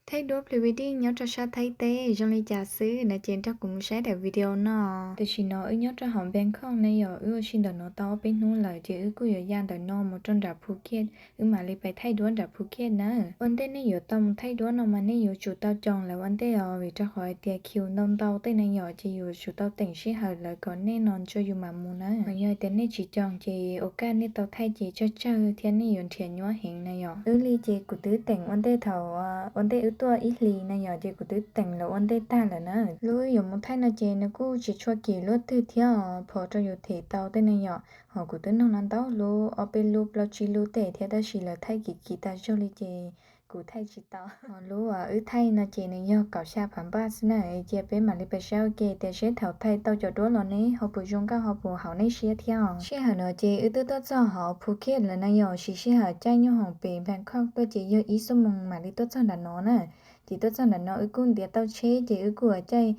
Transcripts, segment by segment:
Thaij duab pre-wedding nyob rau sab Thaib teb zoo li cas xwb no ces nrog kuv mus saib daim video no. Tam sim no wb nyob rau hauv Bangkok ne yom, wb ua si ntawm no tau ob peb hnub lawm ces wb kuj yuav ya ntawm no mus rau nram Phuket, wb mam li pais thaij duab nram Phuket na. Ua ntej nej yuav tau mus thaij duab no mas nej yuav tsum tau coos lawv ua ntej os, vim rau qhov hais tias khiu ntau ntau tej ne yom, ces yuav tsum tau teem sij hawm lawv kom nej no tso yus mam mus na. Mas yog hais tias nej tsis coos ces ua kaj nej tau thaij ces tsawg tsawg thiab nej yuav nrhiav nyuaj heev na yom. Wb li ces kuv twb teem ua ntej thaum ua ntej wb tuaj ib hlis na yom, ces kuv twb teem lawv ua ntej tag lawm na. Lub wb yuav mus thaij no ces nws kuj tsis tshua kim luaj twg thiab os, phov rau yus them tau tej ne yom. Ho kuv twb nug no ntau lub, ob peb lub plaub tsib lub tej thiab, tab sis lawv thaij kim kim tas zog li ces kuv thaij tsis tau. Ho lub wb thaij no ces nws yog kaum xya phav npaj xwb na. Cia peb mam li pais saib ua ke tias seb thaum thaij tau cov duab los ne ho puas zoo nkauj ho puas haum nej siab thiab os. Sij hawm no ces wb twb tuaj txog hauv Phuket lawm na yom, siv sij hawm caij nyoob hoom pem Bangkok tuaj ces yog ib xuab moos mam li tuaj txog nram no na. Ces tuaj txog nram no wb kuj ntiav tau tsheb ces wb kuj caij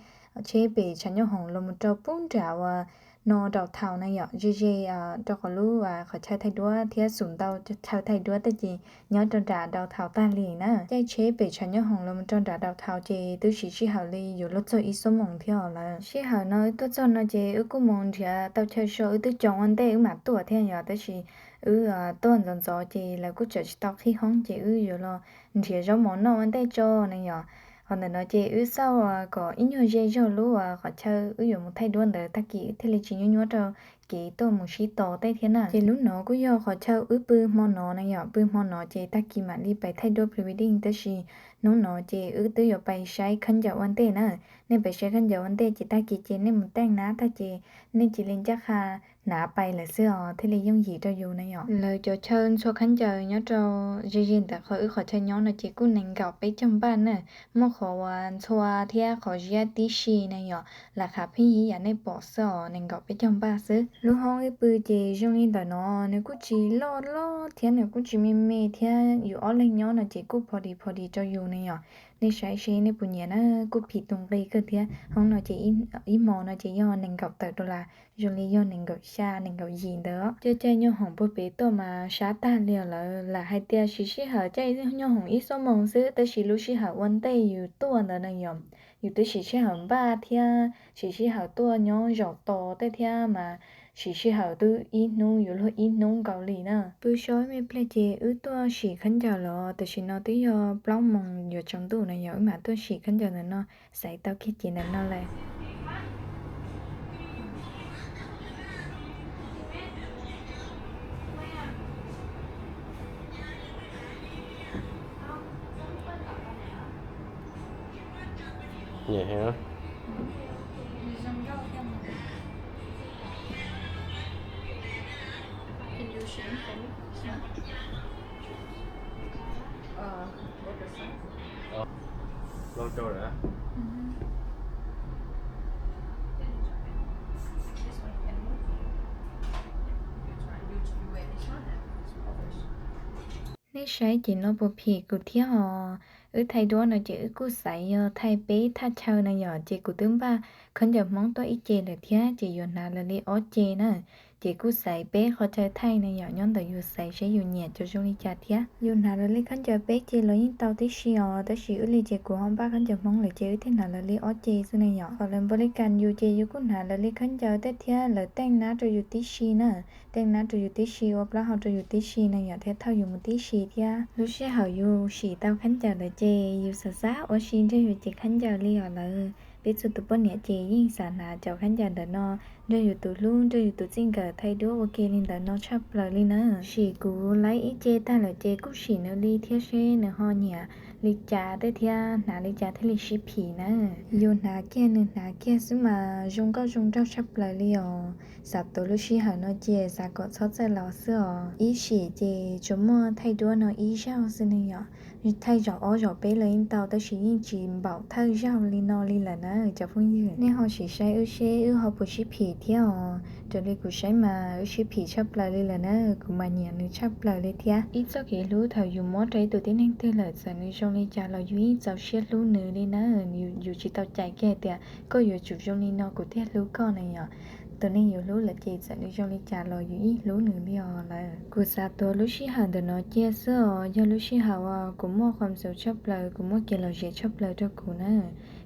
tsheb pem tshav nyoob hoom los mus rau pub nram uas no downtown na yom, ze ze rau qhov lub qhov chaw thaij duab thiab xum ntau chaw thaij duab tej ces nyob rau nram downtown tag li na. Caij tsheb pem tshav nyoob hoom los mus rau nram downtown ces twb siv sij hawm li yuav luag txog ib xuab moos thiab os lawm. Sij hawm no wb tuaj txog no ces wb kuj mus nrhiav tau chaw so, wb twb coos ua ntej wb mam tuaj thiab yom, tab sis wb tuaj ntxov ntxov ces lawv kuj tseem tsis tau qhib hoob ces wb yuav los nrhiav zaub mov noj ua ntej tso na yom. Qhov ntawm no ces wb xauj kom ib nyuag ze zog lub qhov chaw wb yuav mus thaij duab ntawd tag kis thiaj li tsis nyuaj nyuaj rau kev tuaj mus sib tos tej thiab na. Ces lub no kuj yog qhov chaw wb pw hmo no na yom, pw hmo no ces tag kis mam li pais thaij duab pre-wedding, tab sis hnub no ces wb twb yuav pais saib khaub ncaws ua ntej na. Nej pais saib khaub ncaws ua ntej ces tag kis ces nej mus teej nab tag ces nej cia li ncaj qha hnav pais lawm xwb os thiaj li yooj yim rau yus na yom. Lawv cov chaw ntxhua khaub ncaws nyob rau ze ze ntawm qhov wb qhov chaw nyob no ces kuj nees nkaum peb caug npaj na. Muaj qhov uas ntxhua thiab qhov ziab tib si na yom, lam qhav pheej ib yam nej pom xwb os, nees nkaum peb caug npaj xwb. Lub hoob wb pw ces zoo li ntawm no, nws kuj tsis loj loj thiab nws kuj tsis me me thiab, yus ob leeg nyob no ces kuj pho dis pho dis rau yus na yom. Nej saib seb nej puas nyiam na, kuj phim tus nqi kawg thiab. Hoob no ces ib hmo no ces yog nees nkaum tawm dollar, zoo li yog nees nkaum xya nees nkaum yim ntawd. Caij caij nyoob hoom puag pem tuaj mas sab tag li os lawm. Lam hais tias siv sij hawm caij nyoob hoom ib xuab moos xwb, tab sis lub sij hawm ua ntej yus tuaj ntawd na yom, yus twb siv sij hawm npaj thiab siv sij hawm tuaj nyob zaum tos tej thiab mas siv sij hawm twb ib hnub yuav luag ib hnub nkaus li na. Pw so ib me pliag ces wb tuaj sim khaub ncaws los, tam sim no twb yog plaub moos yuav tsaus ntuj na yom, wb mam tuaj sim khaub ncaws ntawm no, xaiv tau kiag ces ntawm no lawm. Nhẹ hả? Lo trâu rồi á. Nej saib ces no puas phim kuv thiab os. Wb thaij duab no ces wb kuj xaiv yog thaij peb thaj chaw na yom, ces kuv twb npaj khaub ncaws Hmoob tuaj ib ce lawm thiab ces yuav hnav lawv li ob ce na. Ces kuj xaiv peb qhov chaw thaij na yom, nyob ntawm yus xaiv seb yus nyiam cov zoo li cas thiab. Yus hnav lawv li khaub ncaws peb ce los yeej tau tib si os, tab sis wb li ces kuv ho npaj khaub ncaws Hmoob lawm ces wb thiaj hnav lawv li ob ce xwb na yom. Qhov lawv npau li kas yus ces yus kuj hnav lawv li khaub ncaws tej thiab, lawv teej nab rau yus tib si na. Teej nab rau yus tib si, ua plaub hau rau yus tib si na yom, thiab thauj yus mus tib si thiab. Lub sij hawm yus sim tau khaub ncaws lawm ces yus xav xav ua si nrog yus cev khaub ncaws li os lawm. Peb txhua tus poj niam ces yeej xav hnav cov khaub ncaws ntawm no nrog yus tus hlub, nrog yus tus txij nkawm thaij duab ua ke li ntawm no tshaj plaws li na. Sim kuv laib ib ce tag lawm ces kuj sim nws li thiab seb nws ho nyiam li cas tej thiab hnav li cas thiaj li sib phim na. Yus hnav kiag nws hnav kiag xwb mas zoo nkauj zoo nraug tshaj plaws li os. Xav tuav lub sij hawm no ces xav kom txhob txawj los xwb os. Ib sim ces tsuas muaj thaij duab no ib zaug xwb ne yom. Thaij zaum ob zaum peb los yeej tau, tab sis yeej tsis npaum thawj zaug li no li lawm na cov phooj ywg. Nej ho sim saib wb seb wb ho puas sib phim thiab os. Raws li kuv saib mas wb sib phim tshaj plaws li lawm na, kuv mas nyiam nws tshaj plaws li thiab. Ib txoj kev hlub thaum yus muab rau ib tus tib neeg twg lawm txawm nws zoo li cas los yus yeej txaus siab hlub nws li na. Yus tsis tau cais kiag tias koj yuav tsum zoo li no kuv thiaj hlub koj na yom. Tus neeg yus hlub lawm ces txawm nws zoo li cas los yus yeej hlub nws li os lawm. Kuv xav tuav lub sij hawm ntawm no cia xwb os, yog lub sij hawm uas kuv muaj qhuam xum tshaj plaws, kuv muaj kev lom zem tshaj plaws rau kuv na.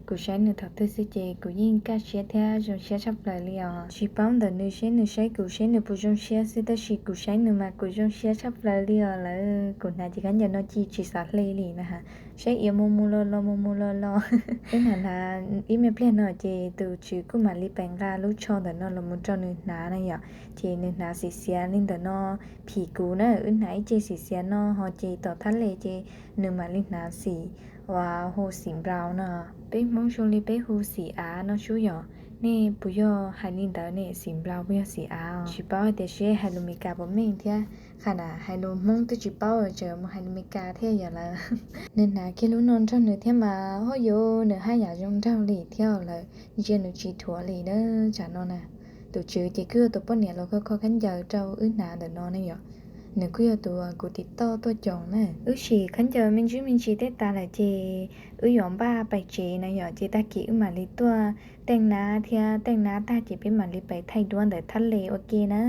Kuv saib nws thaum twg xwb ces kuv yeej kaj siab thiab zoo siab tshaj plaws li os. Tsis paub ntawm nws seb nws saib kuv seb nws puas zoo siab xwb, tab sis kuv saib nws mas kuv zoo siab tshaj plaws li os lawm. Kuv hnav ces khaub ncaws no ci tsis xav hle li na. Saib iav mus mus los los mus mus los los. Wb hnav hnav ib me pliag no ces tus tswv kuj mam li pais nqa lub tsho ntawm no los mus rau nws hnav na yom. Ces nws hnav xim xiav li ntawm no phim kuv na, wb hnav ib ce xim xiav no ho ces tom thab le ces nws mam li hnav xim uas hu xim nplaus no. Peb Hmoob zoo li peb hu xim av no sub yom. Nej puas yog hais li ntawd ne? Xim nplaus puas yog xim av? Tsis paub hais tias seb hais lus Meskas puas meej thiab. Qhov na hais lus Hmoob twb tsis paub tseem mus hais lus Meskas thiab yom lawm. Nws hnav kiag lub no nrog nws thiab mas ho yuav nws haj yam zoo nraug li thiab lawm, ntsia nws tsis dhuav li na. Tsam no na, tus tswv ces kuj yog tus poj niam los kho kho khaub ncaws rau wb hnav ntawm no ne yom. Nws kuj yog tus kuv tiv toj tuaj coos na. Wb sim khaub ncaws me ntsis me ntsis tej tas lawm ces wb yuav npaj pais tsev na yom, ces tag kis wb mam li tuaj teej nab thiab, teej nab tag ces peb mam li pais thaij duab ntawm thab le ua ke na.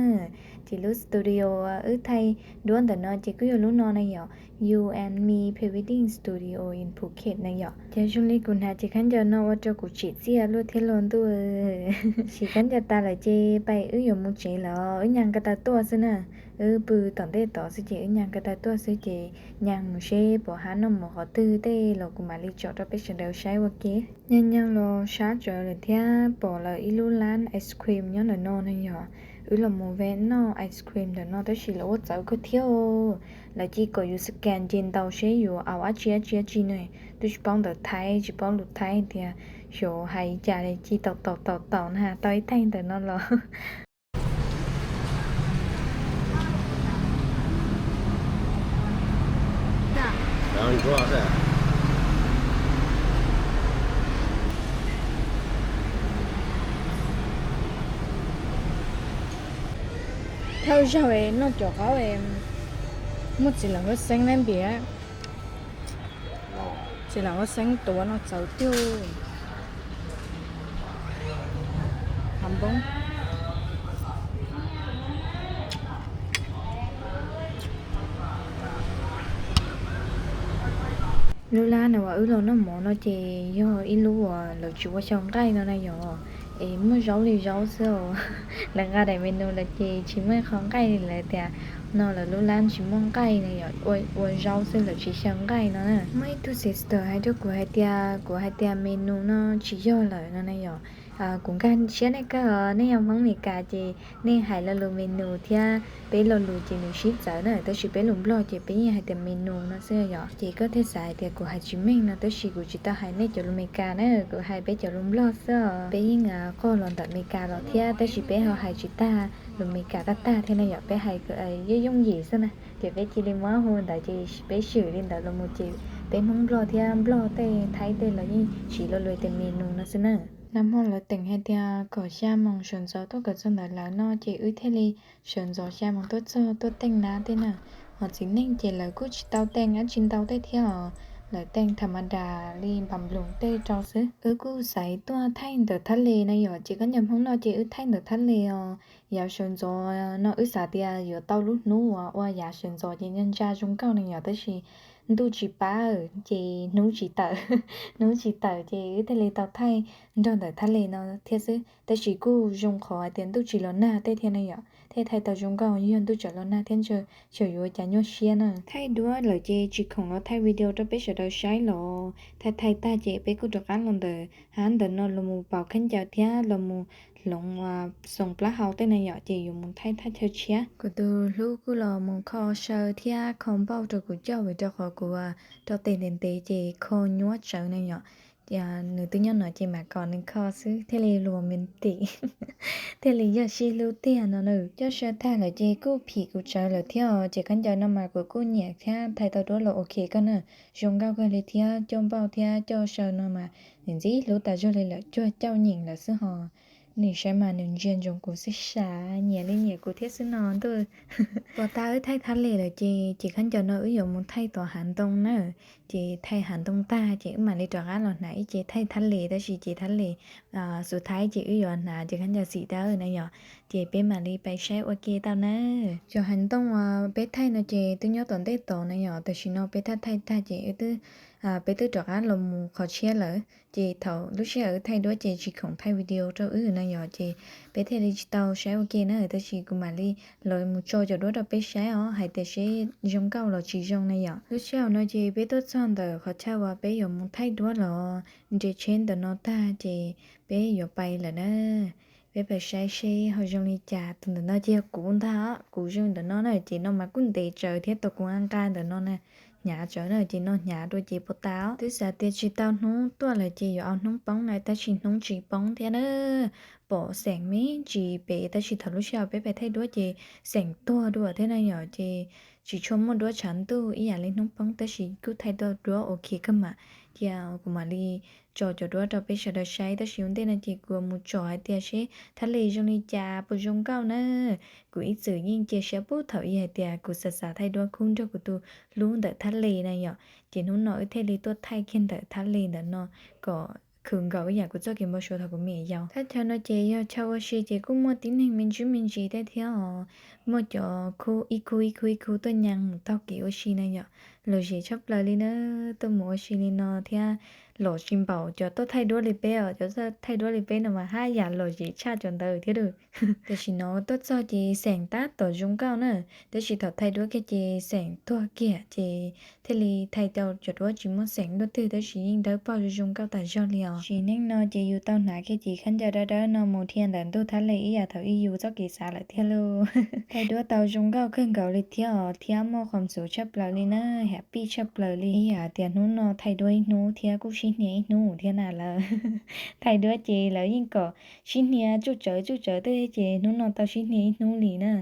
Ces lub studio wb thaij duab ntawm no ces kuj yog lub no na yom, You and Me Pre-Wedding Studio in Phuket na yom. Ces zoo li kuv hnav ces khaub ncaws no ua rau kuv tsim txiaj luaj thiab los ntuj. Sim khaub ncaws tas lawm ces pais wb yuav mus tsev lawm, wb nyas ko taw tuaj xwb na. Wb pw tom ntej tod xwb ces wb nyas ko taw tuaj xwb ces nyas mus seb puas hab noj mov qhov twg tej los kuv mam li tsom rau peb sawv daws saib ua ke. Nyas nyas los sab tsawv lawm thiab pom lawv ib lub lab ice cream nyob ntawm no na yom. Wb los mus ve noj ice cream ntawm no tab sis lawv ua txawv kawg thiab. Lawv cia kom yus scan ces ntaus seb yus au dab tsi dab tsi dab tsi ne. Twb tsis paub ntawv Thaib, tsis paub lus Thaib tias xyov hais cas li, cia taum taum taum taum na tau ib thaij ntawm no los. Thawj zaug noj cov qaub, muaj txiv lam huab xeeb lab npias. Txiv lam huab xeeb tuav no txawv tiag. Hav npoob. Lub lab no uas wb los noj mov no ces yog ib lub uas lawv tsis ua xyaw nqaij no na yom. Es muaj zaub li zaub xwb os. Lawv nqa daim menu lawm ces tsis muaj qho nqaij li, lawv tias no lawv lub lab tsis muaj nqaij na yom, ua zaub xwb lawv tsis xyaw nqaij no na. Muaj ib tug sister hais rau kuv hais tias kuv hais tias menu no tsis yog lawm no na yom. Kuv nkag siab nej kawg, nej yog Hmoob Meskas ces nej hais lo lus menu thiab peb lo lus ces nws sib txawv na, tab sis peb lus Nplog ces peb yeej hais tias menu no xwb yom. Ces koj thiaj xav hais tias kuv hais tsis meej no, tab sis kuv tsis tau hais nej cov lus Meskas na, kuv hais peb cov lus Nplog xwb os. Peb yeej qoj los ntawm Meskas los thiab, tab sis peb ho hais tsis tag lus Meskas tag tag thiab na yom, peb hais yooj yooj yim xwb na. Ces peb cia li muab hu ntawd ces peb swm li ntawd los mus ces peb Hmoob Nplog thiab Nplog tej Thaib tej los yeej siv lo lus tias menu no xwb na. Nag hmo lawv teem hais tias kom xya moos sawv ntxov tuaj kom txog ntawm lawv no ces wb thiaj li sawv ntxov xya moos tuaj txog tuaj teej nab tej na. Ho txiv neej ces lawv kuj tsis tau teej dab tsi ntau tej thiab os, lawv teej tham ma das li npam nploos tej rau xwb. Wb kuj xaiv tuaj thaij ntawm thab le na yom, ces khaub ncaws Hmoob no ces wb thaij ntawm thab le os. Yav sawv ntxov no wb xav tias yuav tau lub hnub uas ua yav sawv ntxov ces ntsa ntsa zoo nkauj na yom, tab sis ntuj tsis pab ces hnub tsis tawm, hnub tsis tawm ces wb thiaj li tau thaij nrog ntawm thab le no thiab xwb. Tab sis kuj zoo qhov hais tias ntuj tsis los nag tej thiab na yom, thiaj thaij tau zoo nkauj, yog ntuj tseem los nag thiab ntshe xyov yuav ua cas nyuaj siab na. Thaij duab lawm ces tsis khoom los thaij video rau peb sawv daws saib los, thaij thaij tag ces peb kuj rov qab los ntawm hav ntawm no los mus pauv khaub ncaws thiab los mus hloov xoom plaub hau tej na yom, ces yuav mus thaij thaj chaw tshiab. Kuv tus hlub kuj los mus kho saw thiab kho npauj rau kuv coj vim rau qhov kuv rau tes ntev ntev ces kho nyuaj tsawv na yom. Nws twb nyob no ces mam kom nws kho xwb thiaj li luas me tim, thiaj li yog sib hlub tiag no na. Coj saw tag lawm ces kuj phim kuv tsawv lawm thiab os, ces khaub ncaws no mas kuv kuj nyiam thiab thaij tau duab los ok kawg na. Zoo nkauj kawg li thiab, coj npauj thiab coj saw no mas nim ntxim hlub tas zog li lawm, cuag caum nyeem lawm xwb hos. Nws saib mas nws ntsia ntsoov kuv xwb sas, nyiam li nyiam kuv thiab xwb no ntuj. Pom tag wb thaij thab les lawm ces ces khaub ncaws no wb yuav mus thaij tom hav ntoo na. Ces thaij hav ntoo tag ces wb mam li rov qab los hnav ib ce thaij thab les, tab sis ces thab les xus thaib ces wb yuav hnav ces khaub ncaws xim tawb na yom. Ces peb mam li pais saib ua ke tau na. Cov hav ntoo uas peb thaij no ces twb nyob tom ntej tod na yom, tam sim no peb thaij thaij tag ces wb twb, peb twb rov qab los mus qhov tshiab lawm. Ces thaum lub sij hawm wb thaij duab ces tsis khoom thaij video rau wb na yom, ces peb thiaj li tsis tau saib ua ke na, tab sis kuv mam li los mus tso cov duab rau peb saib os hais tias seb zoo nkauj los tsis zoo na yom. Lub sij hawm no ces peb tuaj txog ntawm qhov chaw uas peb yuav mus thaij duab los nres tsheb ntawm no tag ces peb yuav pais lawm na. Peb pais saib seb ho zoo li cas. Tus ntawm no ces yog kuv ntag, kuv zoo ntawm no na, ces no mas kuj ntev tsawv thiab, tau kuv nqa nqa ntawm no na, hnyav tsawv na, ces no hnyav dua ces puas tas. Twb xav tias tsis tau hnub tuaj lawm ces yuav ua hnub poob na, tab sis hnub tsis poob thiab na. Pom xeem me ntsis pem, tab sis thaum lub sij hawm peb pais thaij duab ces xeem tuag dua thiab na yom, ces tsis tshua muaj duab tshav ntuj ib yam li hnub poob, tab sis kuj thaij tau duab ok kawg mas. Ces kuv mam li tso cov duab rau peb sawv daws saib, tab sis ua ntej no ces kuv mus tsom hais tias seb thab les zoo li cas puas zoo nkauj na. Kuv ib txwm yeej cia siab pub thaum ub hais tias kuv xav xav thaij duab khub nrog kuv tus hlub ntawm thab les na yom, ces hnub no wb thiaj li tuaj thaij kiag ntawm thab les ntawm no kom khwv nkaus ib yam kuv txoj kev npau suav thaum kuv me nyuam yaus. Thaj chaw no ces yog chaw ua si ces kuj muaj tib neeg me ntsis me ntsis tej thiab os. Muaj cov khub ib khub ib khub ib khub tuaj nyees mus taug kev ua si na yom. Lom zem tshaj plaws li na, tuaj mus ua si li no thiab los tsis npaum cov tuaj thaij duab li peb os, cov tuaj thaij duab li peb no mas haj yam lom zem tshaj cov ntawd thiab lauj. Tam sim no tuaj txog ces xeem tab tom zoo nkauj na, tab sis thaum thaij duab kiag ces xeem tuag kiag ces thiaj li thaij tau cov duab tsis muaj xeem luaj twg, tab sis yeej dawb paug zoo zoo nkauj tas zog li os. Sim neej no ces yus tau hnav kiag cev khaub ncaws dawb dawb no mus dhia ntawm ntug thab les ib yam thaum ub yus txoj kev xav lawm thiab lauj. Thaij duab tau zoo nkauj kawg nkaus li thiab os, thiab muaj qhov ntxuav tshaj plaws li na, happy tshaj plaws li. Ib yam tias hnub no thaij duab ib hnub thiab kuj sib hnia ib hnub thiab na lawm. Thaij duab ces lawv yeej kom sib hnia tsuj tsawv tsuj tsawv tej ces hnub no tau sib hnia ib hnub li na.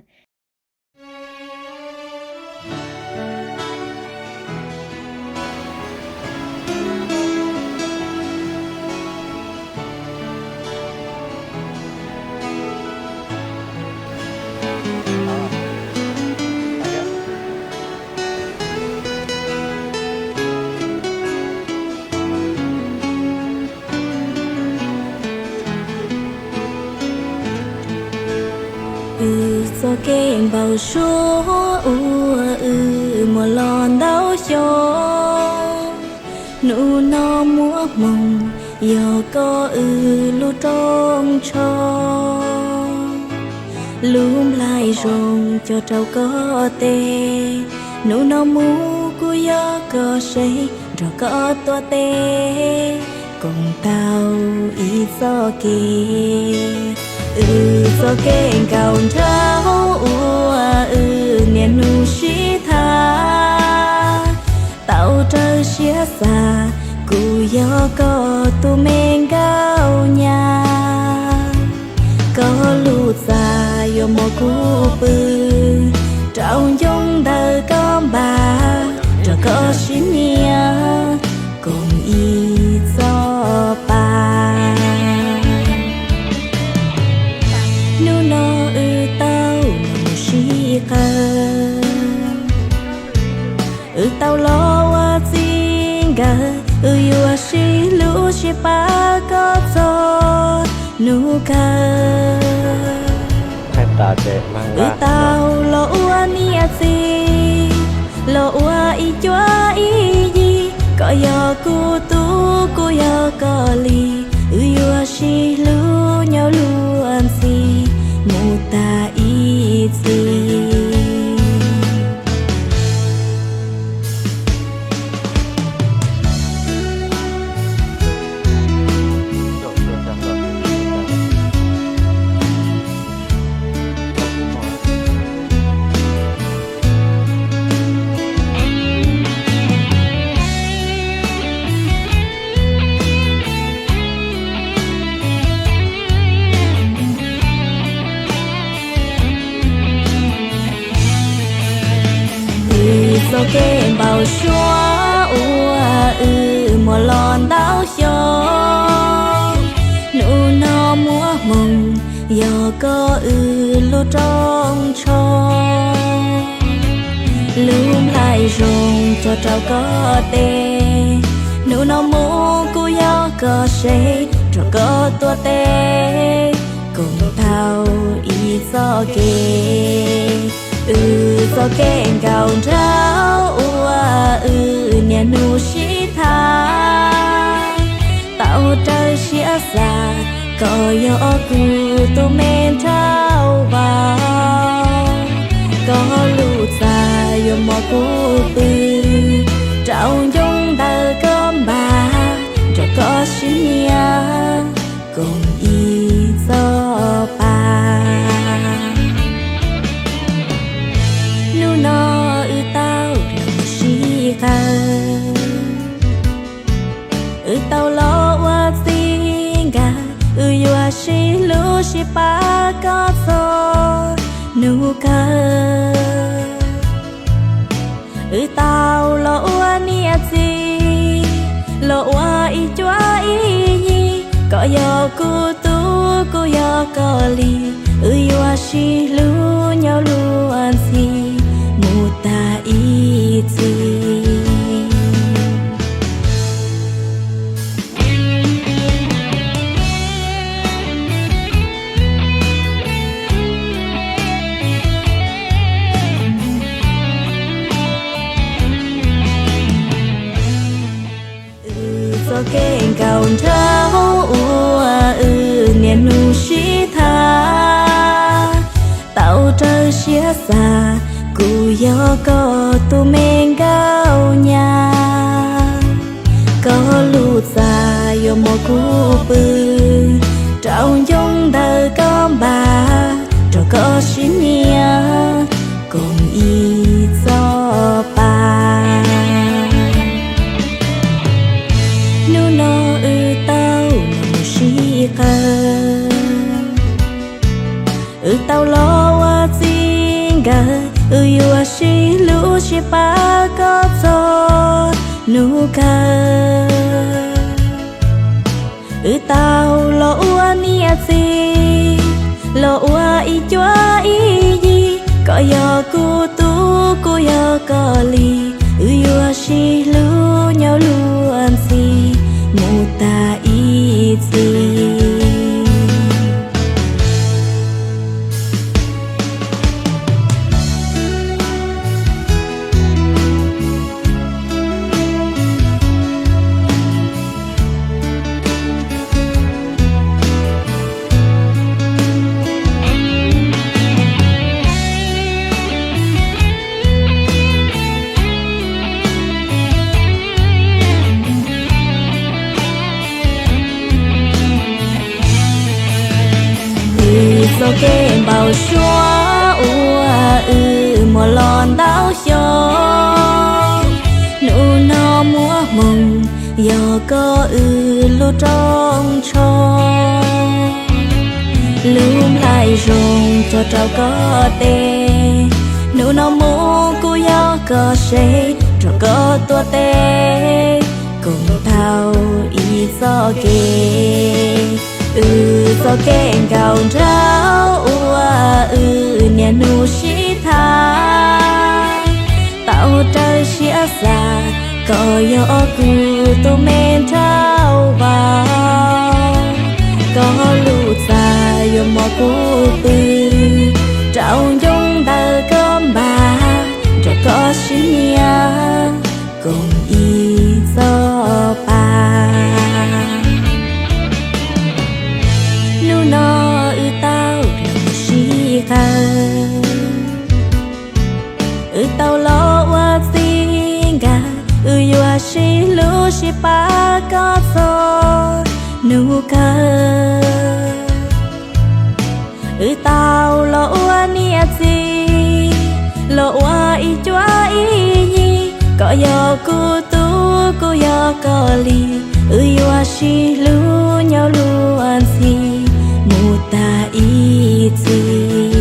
Wb txoj kev npau suav uas wb muaj los ntau xyoo, hnub no muaj hmoo yog koj wb lub rooj ntsho. Lub nplaig zoo cog rau koj teb, hnub no mus kuj yog koj seb nrog koj tuaj teb, koom tau ib txoj kev. Wb txoj kev nkauj nraug uas wb niaj hnub sib tham, tau raws siab xav kuj yog koj tus me nkauj nyab. Koj lub txaj yuav muab kuv pw, rau ncoo ntawm koj npab, nrog koj sib hnia koom ib txoj pa. Hnub no wb tau los sib qawm, wb tau los ua txij nkawm, wb yuav sib hlub sib pab kom txog hnub kawg. Wb tau los ua niam txiv, los ua ib cuab ib yig, koj yog kuv tub kuv yog koj li, wb yuav sib hlub nyob luag ntxhi mus tas ib txhis. Wb txoj kev npau suav uas wb muaj los ntau xyoo, hnub no muaj hmoo Koj wb lub rooj tsho, lub nplaig zoo rog rau koj tes. Hnub no mus kuv yog koj seb, rau koj tuaj tes, koom tau ib txoj kev. Wb txoj kev nkauj nraug uas wb niaj hnub sib tham, tau raws siab xav, koj yog kuv tus me nraug vauv. Koj lub txaj yuav mos kuv pw, rau ncoo ntawm koj npag, nrog koj sib nias, koom ib txoj pa. Hnub no wb tau los sib qawm, wb tau los ua txij nkawm, wb yuav sib hlub sib pab kom txog hnub kawg. Wb tau los ua niam txiv, los ua ib cuab ib yig, koj yog kuv tub, kuv yog koj li, wb yuav sib hlub nyob luag ntxhi mus tag ib txhis. Wb txoj kev nkauj nraug uas wb niaj hnub sib tham, tau raws siab xav, kuv yog koj tus me nkauj nyab. Koj lub txaj yuav mos kuv pw, rau ncoo ntawm koj npag, nrog koj sib nias, koom ib txoj pa. Hnub no wb tau los sib qawm, wb tau los ua txij nkawm, wb yuav sib hlub sib pab kom txog hnub kawg. Wb tau los ua niam txiv, los ua ib cuab ib yig, koj yog kuv tub, kuv yog koj li, wb yuav sib hlub nyob luag ntxhi mus tag ib txhis. Wb txoj kev npau suav uas wb muaj los ntau xyoo, hnub no muaj hmoo yog koj wb lub rooj tsho. Lub nplaig zoo rog rau koj tes, hnub no mus kuv yog koj seb, nrog koj tuaj tes, koom tau ib txoj kev. Wb txoj kev nkauj nraug uas wb niaj hnub sib tham, tau raws siab xav, koj yog kuv tus me nraug vauv. Koj lub txaj yuav mos kuv pw, rau ncoo ntawm koj npag, nrog koj sib nias, koom ib txoj pa. Hnub no wb tau los sib qawm, wb tau los ua txij nkawm, wb yuav sib hlub sib pab kom txog hnub kawg. Wb tau los ua niam txiv, los ua ib cuab ib yig, koj yog kuv tub, kuv yog koj li, wb yuav sib hlub nyob luag ntxhi mus tag ib txhis.